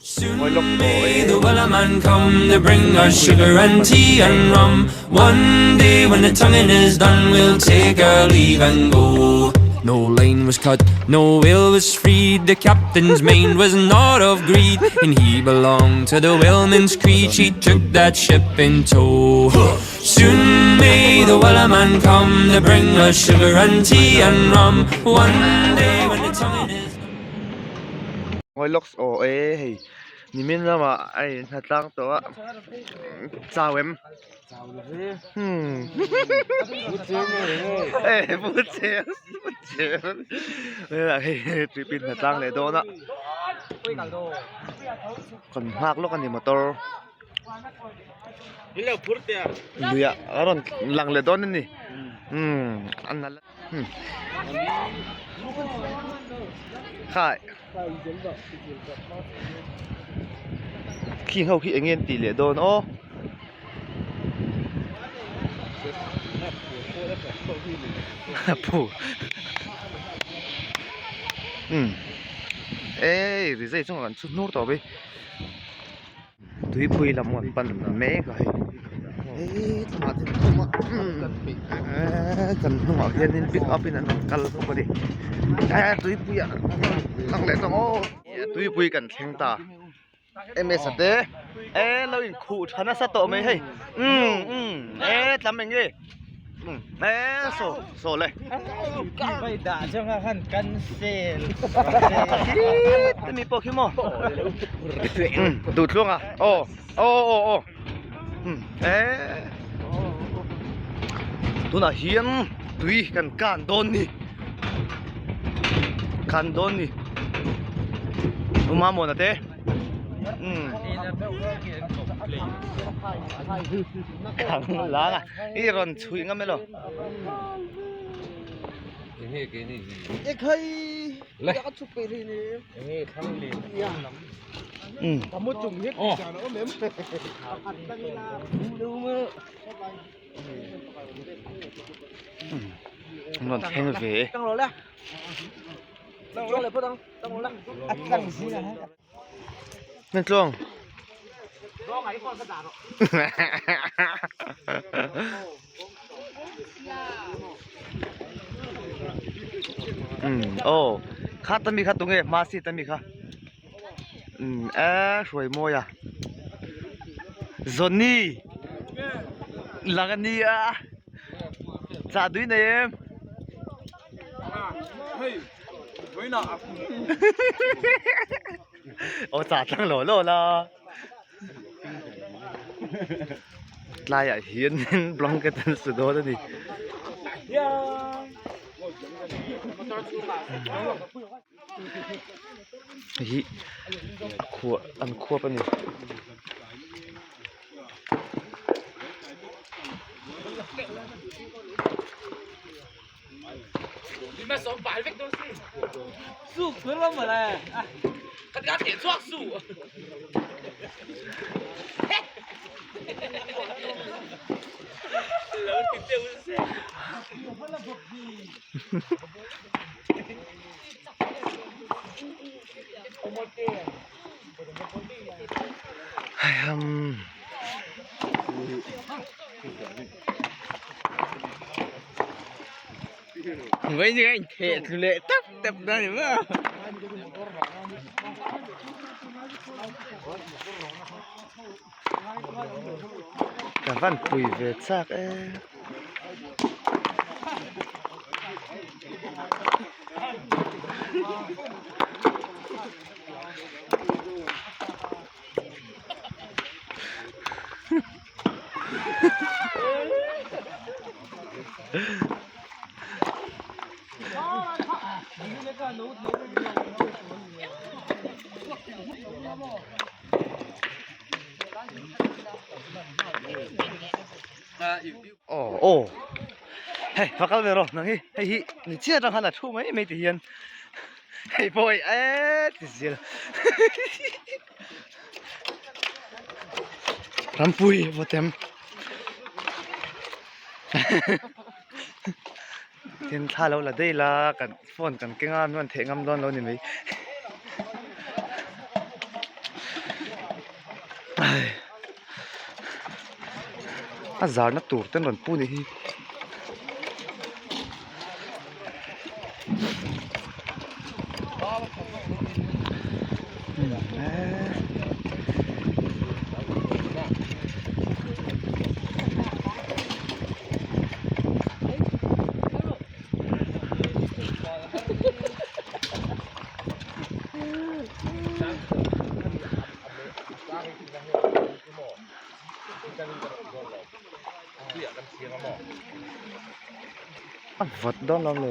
Soon may the wellerman come to bring us sugar and tea and rum. One day when the tonguing is done, we'll take our leave and go. No line was cut, no whale was freed. The captain's mind was not of greed, and he belonged to the whaleman's creed. She took that ship in tow. Soon may the wellerman come to bring us sugar and tea and rum. One day when the tonguing is Ngawi lawk aw e hei nimin lamah a in hna tlang tawh a chau em hmm e pu cher pu cher hei trip in hna tlang leh dawn a kan nghak lawk a ni motor luiah a rawn lang leh dawn a ni umm a nalh Khai Khing ho khi eng nge an tih leh dawn aw. Phu Umm Ei rizai chungah kan chhut hnur tawh mai. Tuipui lam an pan mek a hei hetlangah te awm a kan hnungah hianin pick up in an rawn kal bawk a ni eh tuipui ah lang leh tawh maw tuipui kan thleng ta ms a te eh lo in khuh tha nasa tawh mai hei umm umm eh tlam eng nge. Ê sổ sổ leh Khít mi pawh khi maw duh tluang a aw aw aw aw ê tunah hian tui kan kan dawn ni kan dawn ni Uma mawna te Khang lang a i rawn chhuih ngam elo. An rawn thleng ve e. Nên tluang. Um oh kha tami kha tunge masi tami kha um e hruai mawi a Johnny lang a nia chah tui nei em Aw chah tlang law law la tlaiah hianin blanket an su dawn a ni. Hei hi a khuah an khuap a ni. Với như anh thiệt lệ tấp tập ra thì mà. Ka van pui ve chak e. Aw aw hei va kal ve rawh nang hi hei hi ni chiah atang khan a thu mai mai ti hian hei pawh hei eee ti zel Rampui vawtem tin thla lo la daih la kan phone kan keng a nuan theih ngam dawn lo ni mai. A zarna tur te an rawn pu anih hi. A vat dawn lo le.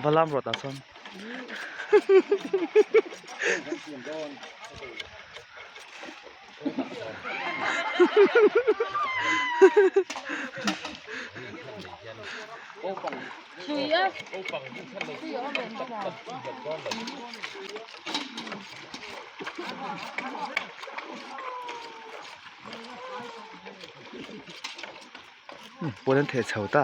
Va lam rawh tah chuan. Pawn an theh chho ta.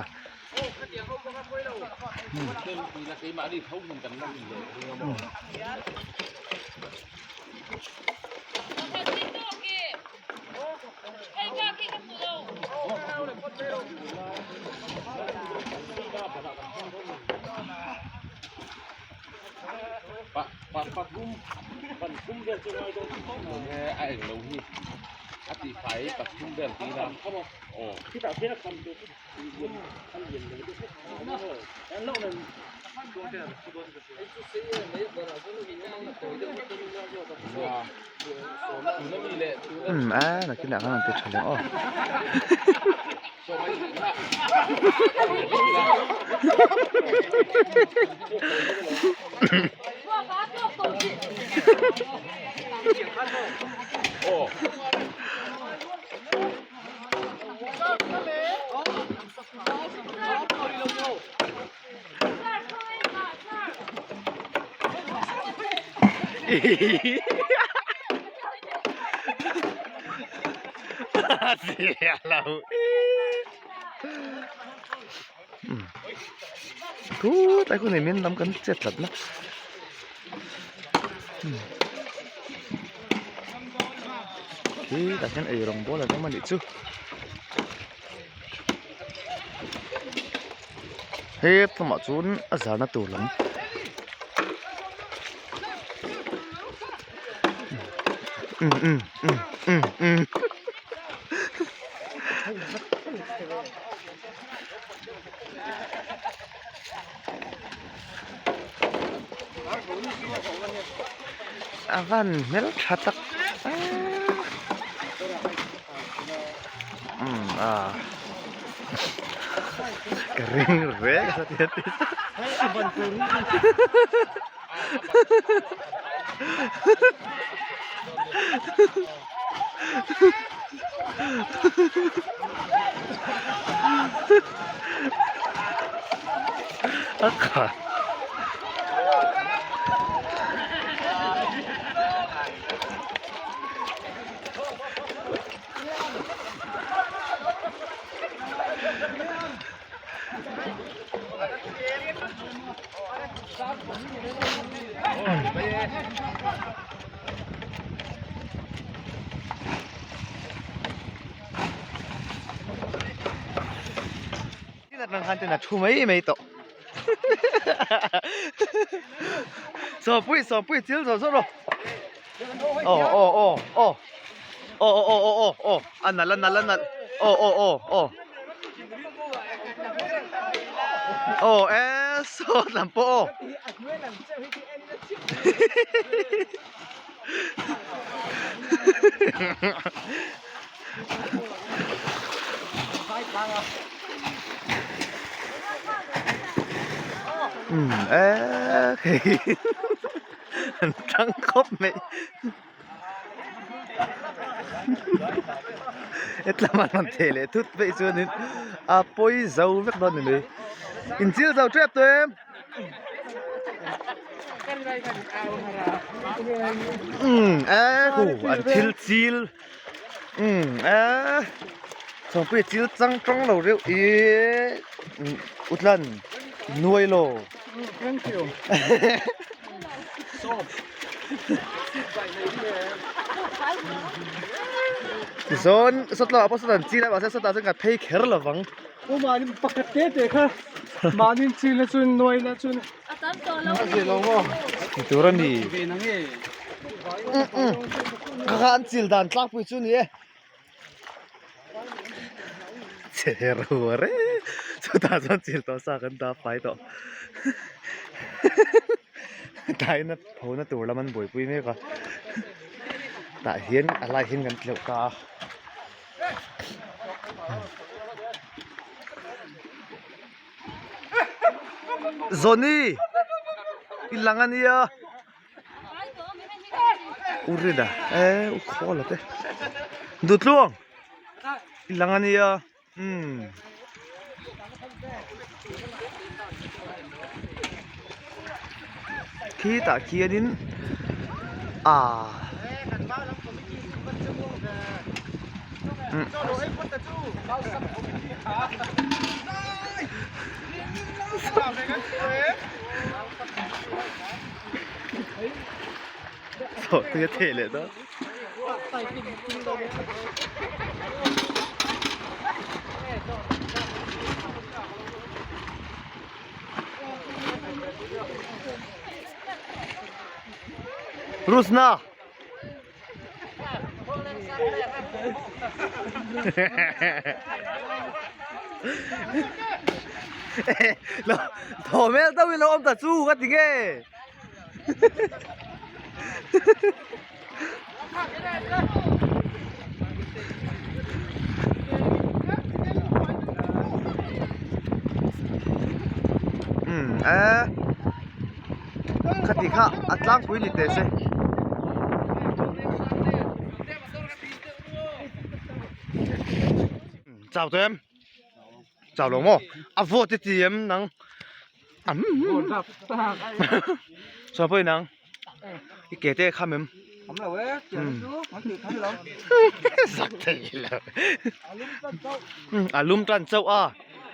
Umm a nakinah khan an ti tha leh aw. Thu tlai hun in lam kan chet tlat na khi tah hian ei rawng bawl an awm a nih chu. He tlawmah chuan a zahna tur lam umm umm umm umm umm a van hmel tha tak umm ah ka ring reng a tia ti a kha. Thu mai mai tawh sawpui sawpui chil zawh zawh rawh aw aw aw aw aw aw aw aw aw a nalh a nalh a nalh aw aw aw aw aw e sawt lam pawh aw umm e hei an tang khawp mai hetlama an rawn theh leh thut phei chuanin a pawi zo vek dawn a ni mai inchil zo tep tawh em. Umm e hu an thil chil umm e sawmpui chil chang tawng lo reuh ih utlan nuai lo. Tichuan sawtlawh ah pawh sawtan chil a mahse sawtah chuan ka phei kher lo vang. U mahni pakhat te te kha mahni chil na chuan nuai na chuan a zir lo maw? Ti tur a ni. Kha kha an chil dan tlangpui chu ni e. Che ro re chutah chuan chil tawh sa kan dah fai tawh tlaina pho na tur lam an buaipui mek a tah hian a lai hian kan tleuh ta a. Zawni i lang a nia. U Rina eh u Khawla te Dutluang i lang a nia umm khitah khianin ah Saw tui a theh leh dawn. Rusna. Lo thaw hmel deuh in lo awm ta chu ka ti nge. Umm eh khati kha a tlangpui ni teh se. Chau tawh em? Chau lo maw? A vawt i ti em nang? Saw pawh inang i ke te kham em kham lo e tiang chu kan tih kham lo zak thei lo a lum tan chauh a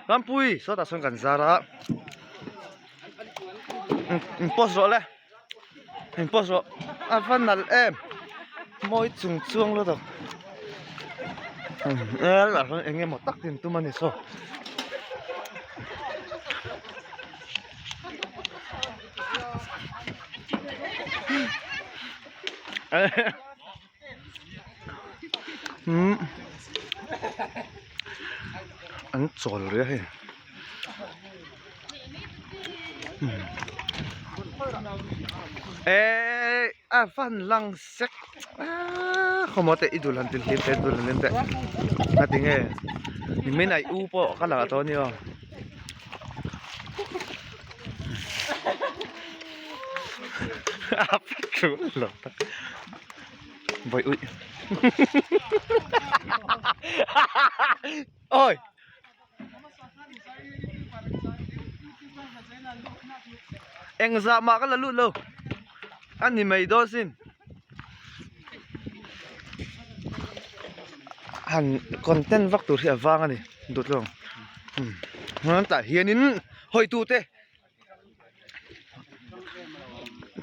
rampui sawtah sawn kan zar a in post rawh le in post rawh a va nalh em mawi chung chuang lutuk eng emaw tak in tum a ni saw. An chawl rih a hei ehh a van lang sek aaa khawmaw te i dul han ti hlim teh dul han hlim teh a ti nge nimin a i u pawh ka lakah tawh a ni aw. A tul lo tak vawi uih oi engzah mah ka la lut lo a ni mai dawn sin han content vak tur hi a vang a ni dawt lo ang tah hianin hawitute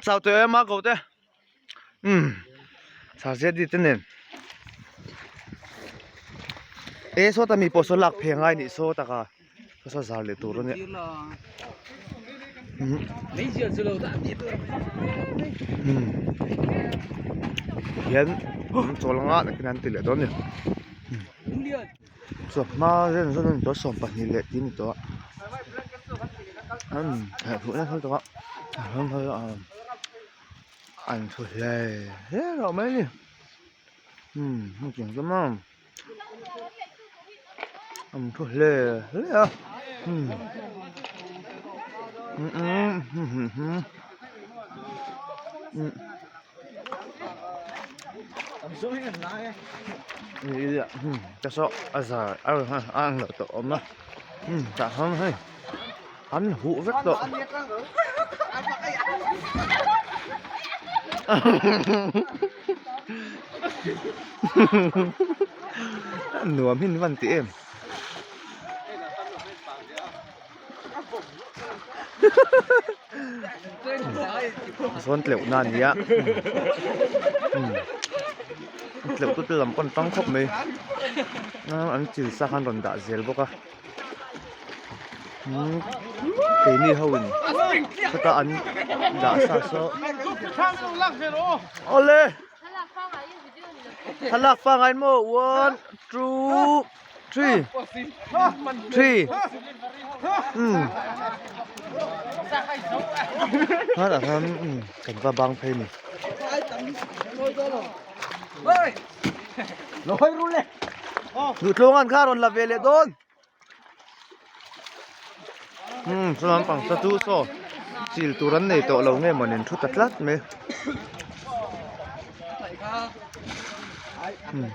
chau tawh em a ko te umm sazia te nen e sawta mi pawh saw lak phei angai anih saw taka saw saw zar leh tur ania umm hian an chawl anga nakinah an ti leh dawn a ni. Chawhma vel zawng a ni tawh a 12 leh tih a ni tawh a umm an thu hle hle rawh mai a ni umm hetiang chu maw an thu hle hle a umm umm. Te saw a zar a a ang loh tawh awm a tah hian hei an huh vek tawh nuam hi an van ti em. Zawn tleuh na a ni a tleuh te lam pawn tang khawp mai an chil sa khan rawn dah zel bawk a keini ho in khawta an dah sa saw awle thlalak pangai maw one two three three umm hmanah khan umm kan va bang phei a ni. Duhtlawng an kha rawn la ve leh dawn umm chuan pangsa chu saw chil tur an nei tawh lo nge mawni an thu ta tlat mai umm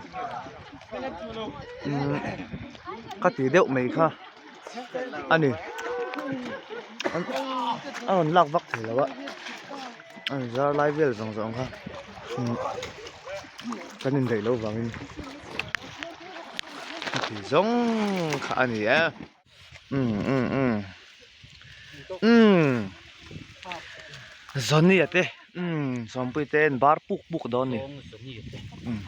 umm ka ti deuh mai kha a ni a rawn lak vak thei lo a a zar lai vel zawng zawng kha umm kan indaih loh vangin a ti zawng kha a ni e umm umm umm umm Johnny-a te umm Sawmpuii te an bar puk puk dawn a ni umm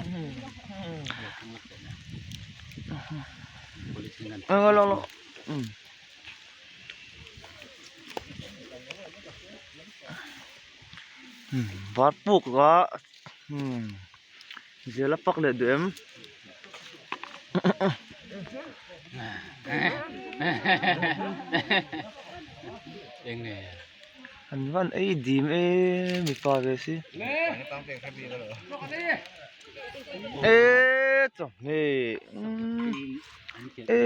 umm. Var puk a zial a pak leh duh em an van ei dim e mipa ve si e chawhmeh e.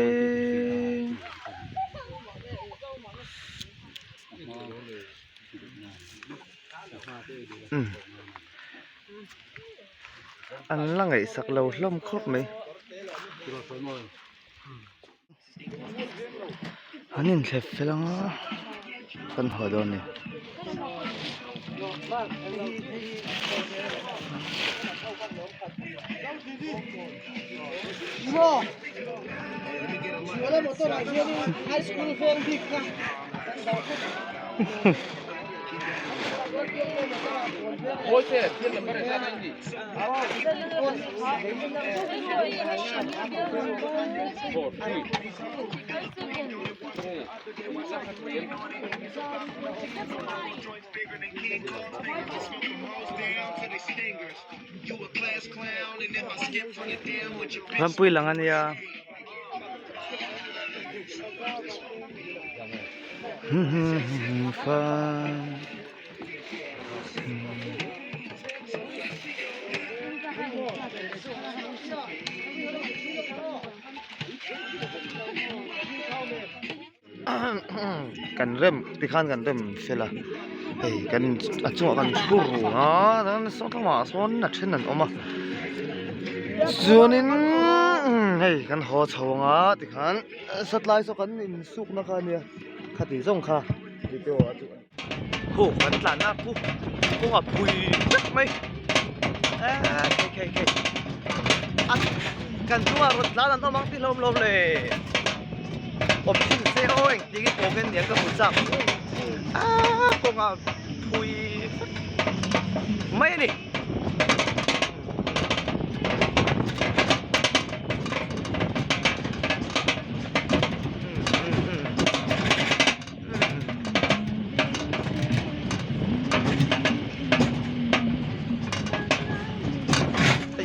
An la ngaihsak lo hlawm khawp mai. An inthlep fel ang a, kan haw dawn a ni. Rampui lang a nia. Kan rem tikhan kan rem fel a hei kan a chungah kan thu run a chuan saw tlangah sawn a then an awm a chuanin hei kan haw chho ang a tikhan satlai saw kan insukna kha a nia khati zawng kha video a chu khu kan tlan a khu kawng a phui vek mai eee khei khei khei a kan chungah rawn tlan an awm ang tih hlawm hlawm le awm thin se aw engtin nge kawng en niang ka hmu chak aaa kawng a phui vek mai a ni.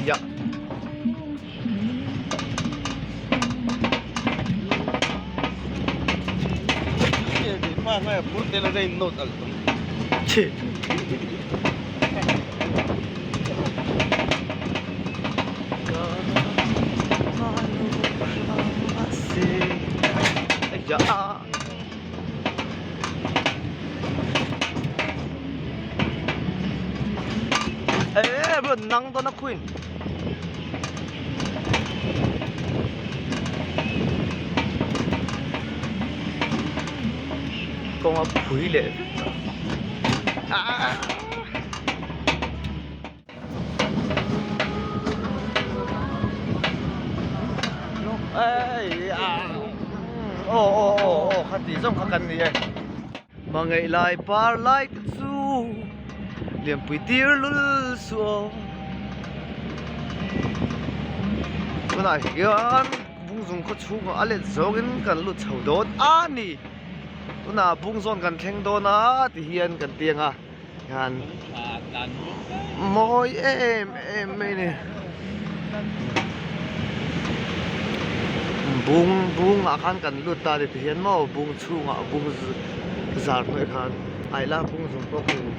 Dạ. Chhi. Dạ. Ê, vừa nắng to nó queen. Kawng a phui leh vek a aw aw aw aw. kha tih zawng kha kan ni e. Hmangaih lai par lai te chu lianpui tir lul suh aw. Tunah hian bungzung khaw chhungah a let zawngin kan lut chho dawn a ni. Tunah bungzawn kan thleng dawn a ti hian kan tiang a hian mawi em em mai a ni. Bung bungah khan kan lut ta ni ti hian maw bung chhungah bung zar hnuaiah khan aih la bung zawng pawh ka hmu.